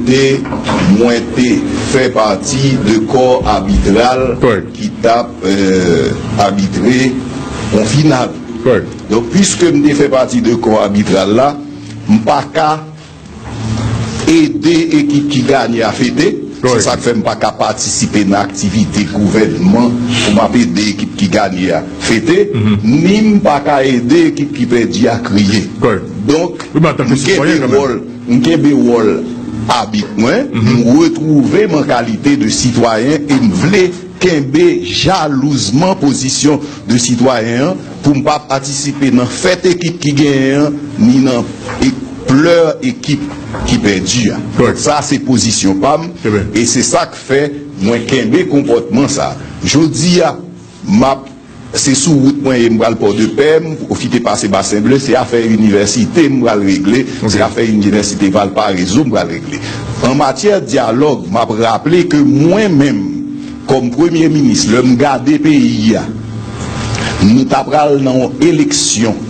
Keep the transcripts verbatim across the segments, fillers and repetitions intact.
E mwen te fè pati de kò abitral ki t ap, euh, abitre yon final. Donk, piske m te fè pati de kò abitral la, m pa ka ede ekip ki ganye a fete. Se sa k fè m pa ka patisipe nan aktivite gouvènman pou m ap ede ekip ki ganye a fete, ni m pa ka ede ekip ki pèdi a kriye. Donk, m kenbe wòl, m kenbe wòl abit mwen, m retwouve m an kalite de sitwayen e m vle kenbe jalouzman pozisyon de sitwayen an pou m pa patisipe nan fèt ekip ki genyen an, ni nan e, plè ekip ki pèdi a. Sa se pozisyon pa m, e se sa k fè mwen kenbe konpòtman sa. Jodi a, m ap, se sou wout mwen ye, m pral Pòdepè, m pwofite pase Basen Ble, se afè inivèsite m pral regle, se afè inivèsite Valparezo m pral regle. An matyè dyalòg, m ap raple ke mwen menm, kòm premye minis, lè m gade peyi a, nou ta pral nan yon eleksyon.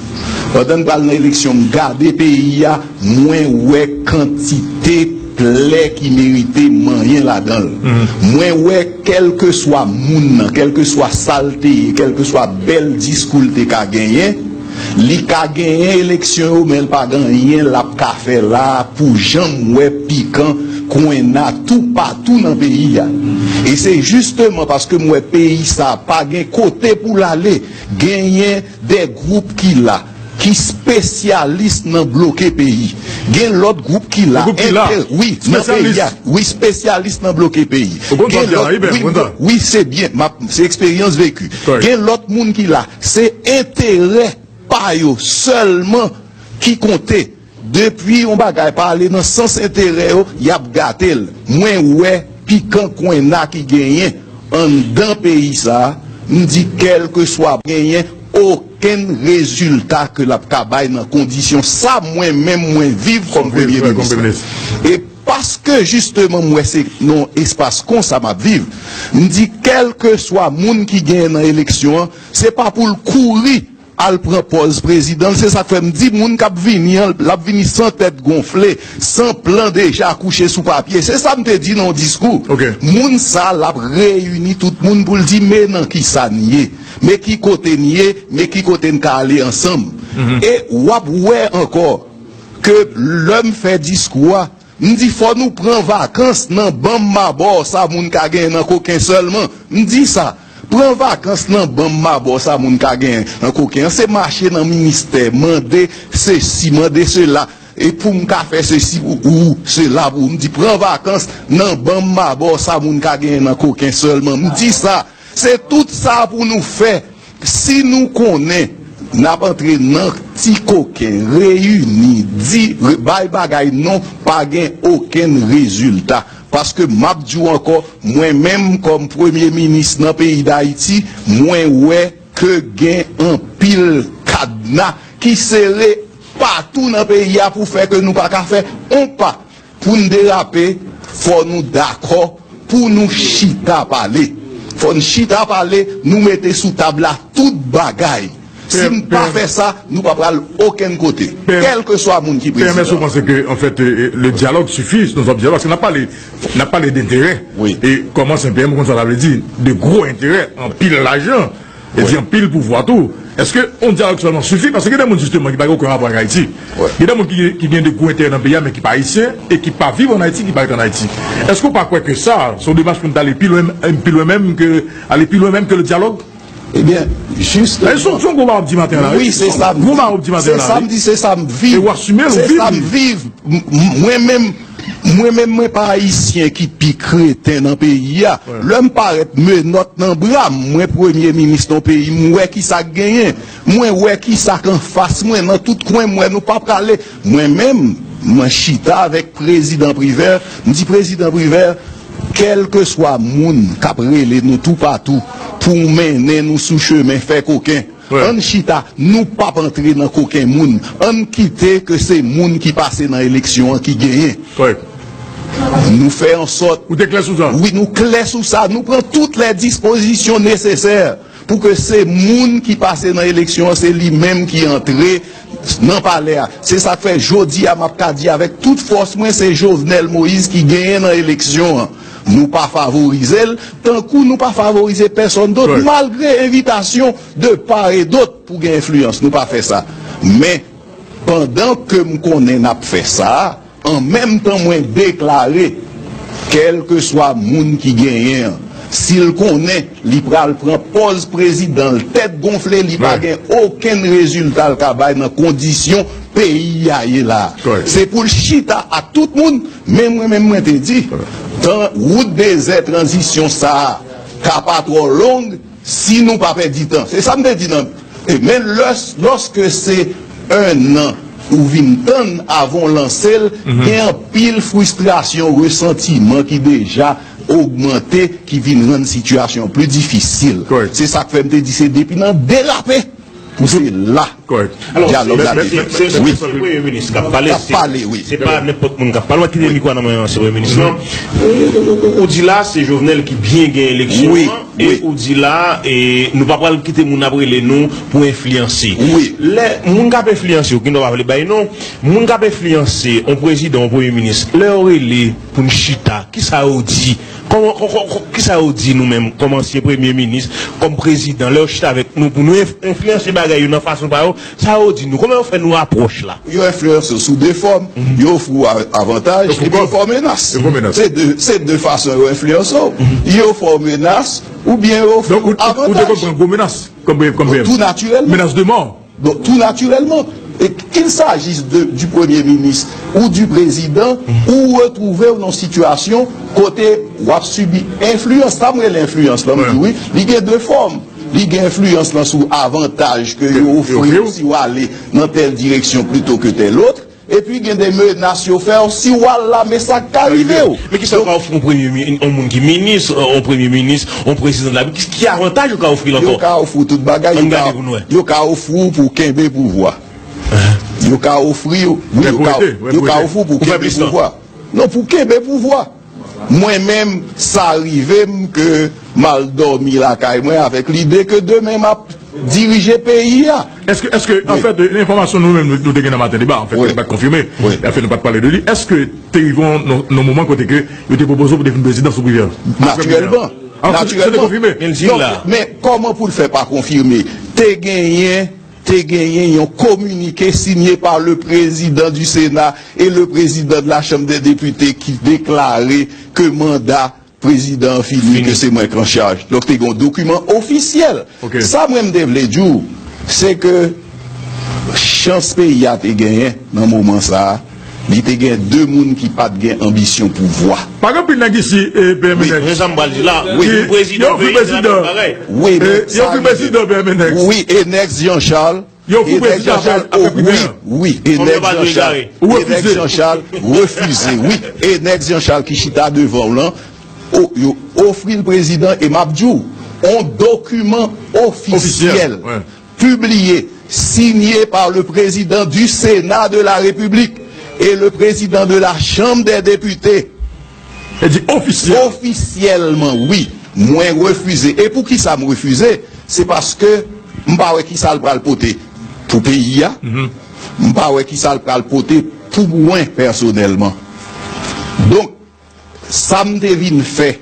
Pandan n pral nan eleksyon, m gade peyi a, mwen wè kantite plè ki merite manyen ladan l. Mwen wè kèlkeswa moun nan, kèlkeswa sa l te ye, kèlkeswa bèl diskou l te ka genyen, li ka genyen eleksyon yo, men l pa gen anyen l ap ka fè la pou jan m wè pikan kwenna toupatou nan peyi a. E se jisteman paske m wè peyi sa a pa gen kote pou l ale, genyen de gwoup ki la, ki spesyalis nan bloke peyi. Gen lòt gwoup ki la, wi, nan peyi a, wi, spesyalis nan bloke peyi. Gen lòt, wi, wi, se byen, m ap, se eksperyans veki. Gen lòt moun ki la, se enterè pa yo sèlman ki konte. Depi yon bagay pa ale nan sans enterè yo, y ap gate l. Mwen wè pikan kwenna ki genyen anndan peyi sa a, m di kèlkeswa genyen okenn rezilta ke l ap ka bay nan kondisyon sa mwen menm mwen viv kòm premye minis. E paske jisteman m wè se nan espas konsa m ap viv, m di kèlkeswa moun ki genyen nan eleksyon an, se pa pou l kouri al pran pòz prezidan l. Se sa k fè m di moun k ap vini an, l ap vini san tèt gonfle, san plan deja kouche sou papye. Se sa m te di nan yon diskou. Moun sa l ap reyini tout moun pou l di men nan kisa n ye, men ki kote n ye, men ki kote n ka ale ansanm. E w ap wè ankò ke lè m fè diskou a, m di fò nou pran vakans nan ban m ma ba w sa moun ka genyen nan koken sèlman. M di sa. Pran vakans nan ban m ma ba w sa moun ka genyen nan koken an. Se mache nan ministè, mande sesi, mande sela. E pou m ka fè sesi pou ou, sela pou ou. M di pran vakans nan ban m ma ba w sa moun ka genyen nan koken sèlman. M di sa. Se tout sa pou nou fè. Si nou konnen n ap antre nan ti koken, reyini, di, re- bay bagay non, pa gen okenn rezilta. Paske m ap di w ankò, mwen menm kòm premye minis nan peyi Dayiti, mwen wè ke gen anpil kadna ki sere patou nan peyi a pou fè ke nou pa ka fè on pa pou n derape, fò nou dakò pou nou chita pale. Fò n chita pale, nou mete sou tab la tout bagay. Si n pa fè sa, nou pa pral okenn kote, kèlkeswa moun ki prezidan. P M S, ou panse ke, an fèt, euh, le dialogue suffit, nou ap dyalòg, paske n ap pale, n ap pale de enterè. E kòman se P M, ou konn sa sa vle di, de gwo enterè, anpil lajan, e di anpil pouvwa tou. Èske yon dyalòg sèlman sifi? Paske gen de moun, jisteman, ki pa gen okenn rapò ak Ayiti. Gen de moun ki, ki gen de gwo enterè nan peyi a, men ki pa ayisyen, e ki pa viv ann Ayiti, ki pa ret ann Ayiti. Èske w pa kwè ke sa, se yon demach pou n t ale pi lwen, pi lwen menm ke, ale pi lwen menm ke le dialogue? Ebyen, jis. E se, se yon gwo bagay w ap di maten an la, wi. Wi, se sa m di. Gwo bagay w ap di maten an la, wi. Se sa m di, se sa m viv. E w asime l, ou viv li. Se sa m viv. M- m- Mwen menm, mwen menm, mwen pa ayisyen ki pi kreten nan peyi a. Lè m parèt menòt nan bra m, mwen premye minis nan peyi, m wè kisa k genyen. Mwen wè kisa k anfas mwen, nan tout kwen m wè nou pa prale. Mwen menm, mwen chita avèk prezidan Privè, m di prezidan Privè, kèlkeswa moun k ap rele nou toupatou pou mennen nou sou chemen fè koken, ann chita, nou p ap antre nan koken moun, ann kite ke se moun ki pase nan eleksyon an ki genyen. Nou fè an sòt. Ou te klè sou sa? Wi, nou klè sou sa, nou pran tout lè dispozisyon nesesè pou ke se moun ki pase nan eleksyon an, se li menm ki antre nan palè a. Se sa k fè jodi a m ap ka di avèk tout fòs mwen, se Jovenel Moïse ki genyen nan eleksyon an. Nou pa favorize l, tankou nou pa favorize pèsonn dòt, malgre envitasyon de part et d'autre pou gen enfliyans. Nou pa fè sa. Men, pandan ke m konnen n ap fè sa, an menm tan mwen deklare, kèlkeswa moun ki genyen an, si l konnen li pral pran pòz prezidan l tèt gonfle, li pa gen okenn rezilta l ka bay nan kondisyon peyi a ye la. Se pou l chita ak tout moun, men mwen menm mwen te di, tan wout dezè tranzisyon sa a ka pa twò long, si nou pa pèdi tan. Se sa m te di nan. E men lòs, lòske se en an ou vin tann avan w lanse l, gen anpil fristrasyon, resantiman ki deja ogmante, ki vin rann sitiyasyon pli difisil. Se sa k fè m te di se depi nan derape pou se la dyalòg la te fèt. Se premye minis k ap pale, se pa nenpòt moun k ap pale. W ap kite mikwo a nan men ansyen premye minis lan. Ou di la se Jovenel ki byen gen eleksyon an. E ou di la, e nou pa pral kite moun ap rele nou pou enfliyanse. Lè moun k ap enfliyanse yo, ki nou pa vle bay non, moun k ap enfliyanse yon prezidan, yon premye minis, lè yo rele pou n chita, kisa yo di? Kòman, kò- kò- kò- kisa yo di nou menm, kòm ansyen premye minis, kòm prezidan, lè yo chita avèk nou pou nou enf- enfliyanse bagay yo nan fason pa yo, sa yo di nou? Kòman yo fè nou apwòch la? Yo enfliyanse w sou de fòm. Yo ofri w a- avantaj epi yo fè w menas. Se de, se de fason yo enfliyanse w. Yo fè w menas oubyen yo ofri w avantaj. Donk, ou, ou te konn pran gwo menas kòm, kòm P M? Tou natirèlman. Menas de mò. Donk, tou natirèlman. E qu'il s'agisse de, du premye minis ou du prezidan, ou retwouve w nan sitiyasyon kote w ap sibi enfliyans. Sa m rele enfliyans lan, m di wi, li gen de fòm. Li gen enfliyans lan sou avantaj ke yo ofri w si w ale nan tèl direksyon plito ke tèl lòt. Epi gen de menas yo fè w si w al la, men sa k ka rive w. Men kisa yo ka ofri yon premye mi- yon moun ki minis, yon premye minis, yon prezidan de la Repiblik? Ki, ki avantaj yo ka ofri l ankò? Yo ka ofri w tout bagay. Ann gade pou n wè. Yo ka ofri w pou w kenbe pouvwa. Yo ka ofri w, wi, yo ka, yo ka ofri w pou w kenbe pouvwa. Non, pou w kenbe pouvwa. Mwen menm, sa rive m ke m al dòmi lakay mwen avèk lide ke demen m ap dirije peyi a. Èske, èske, anfèt, enfòmasyon nou menm, nou, nou te gen nan Maten Deba, anfèt, ke nou pa t konfime, anfèt, nou pa t pale de li, èske te rive yon, yon, yon moman kote ke yo te pwopoze w pou te vin prezidan sou Privè? Natirèlman. Natirèlman. Men kòman pou l fè pa konfime? Te genyen te genyen yon communiqué signé par le président du Sénat et le président de la Chambre des députés ki deklare ke manda prezidan an fini, ke se mwen k an chaj. Donk, te gen yon dokiman ofisyèl. Sa mwen m te vle di w, se ke chans peyi a te genyen nan moman sa a, li te gen de moun ki pa t gen anbisyon pouvwa. Pa gen anpil nèg isi, e, P M N X. Men sa m pral di la, wi, prezidan peyi a, menm bagay. Wi, men sa rive. Wi, e Nèks Jan Chal. Yo ofri prezidan apre, apre primè. Wi, wi, e Nèks Jan Chal, e Nèks Jan Chal refize, wi. E Nèks Jan Chal ki chita devan w lan, o- yo ofri l prezidan, e m ap di w, on dokiman ofisyèl, pibliye, signé par le président du Sénat de la République et le président de la Chambre des députés. E di ofisyèl. Ofisyèlman, wi. Mwen refize. E poukisa m refize? Se paske m pa wè kisa l pral pote pou peyi a. M pa wè kisa l pral pote pou mwen pèsonèlman. Donk, sa m te vin fè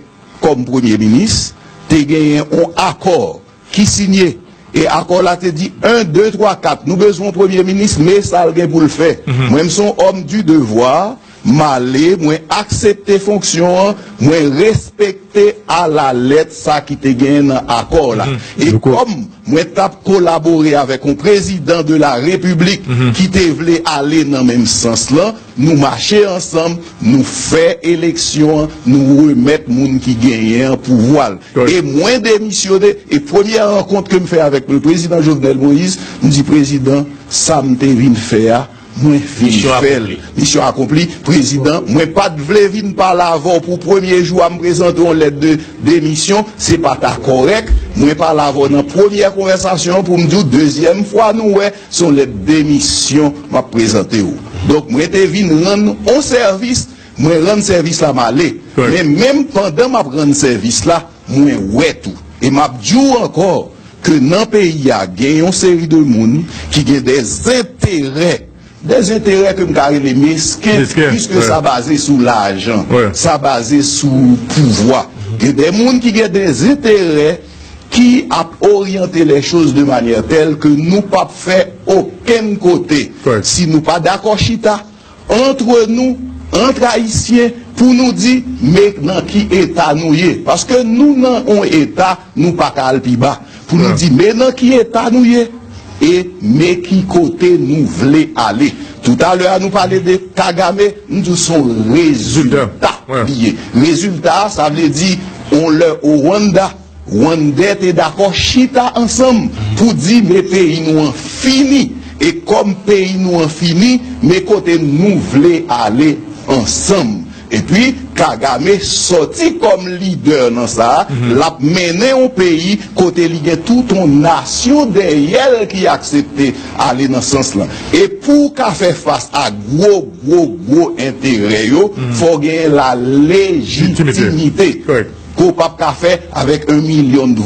kòm premye minis, te genyen yon akò ki sinye. E akò la te di, en, de, twa, kat, nou bezwen yon premye minis, men sa l gen pou l fè. Mwen, m se yon homme du devoir, m ale, mwen aksepte fonksyon an, mwen respekte alalèt sa ki te genyen nan akò la. E kòm mwen t ap kolabore avèk yon prezidan de la repiblik ki te vle ale nan menm sans lan, nou mache ansanm, nou fè eleksyon an, nou remèt moun ki genyen an pouvwa l. E mwen demisyone, e premyè rankont ke m fè avèk le prezidan Jovenel Moïse, m di, "Prezidan, sa m te vin fè a, mwen vin fè l." Misyon akonpli. Prezidan, mwen pa t vle vin pale avè w pou premye jou a m prezante yon lèt de demisyon, se pa ta kòrèk. Mwen pale avè w nan premyè konvèsasyon an pou m di w, dezyèm fwa nou wè, se yon lèt demisyon m ap prezante w. Donk, mwen te vin rann yon sèvis, mwen rann sèvis la, m ale. Men menm pandan m ap rann sèvis la, mwen wè tou. E m ap di w ankò, ke nan peyi a gen yon seri de moun ki gen de enterè, de enterè ke m ka rele mesken, piske sa baze sou lajan, sa baze sou pouvwa. Gen de moun ki gen de enterè ki ap oryante les choses de manière telle que nou p ap fè okenn kote si nou pa dakò chita antre nou, antre Ayisyen, pou nou di, men nan ki eta nou ye. Paske nou nan yon eta, nou pa ka al pi ba. Pou nou di, men nan ki eta nou ye, e men ki kote nou vle ale. Toutalè a, nou pale de Kagame, m di w se yon rezilta li ye. Rezilta a, sa vle di, yon lè o Rwanda, Rwandè te dakò chita ansanm pou di, men peyi nou an fini. E kòm peyi nou an fini, men kote nou vle ale ansanm. Epi, Kagame sòti kòm lidè nan sa a, l ap mennen yon peyi kote li gen tout yon nasyon dèyè l ki aksepte ale nan sans lan. E pou w ka fè fas a gwo, gwo, gwo enterè yo, fò w genyen la lejitimite ke w p ap ka fè avèk yon milyon de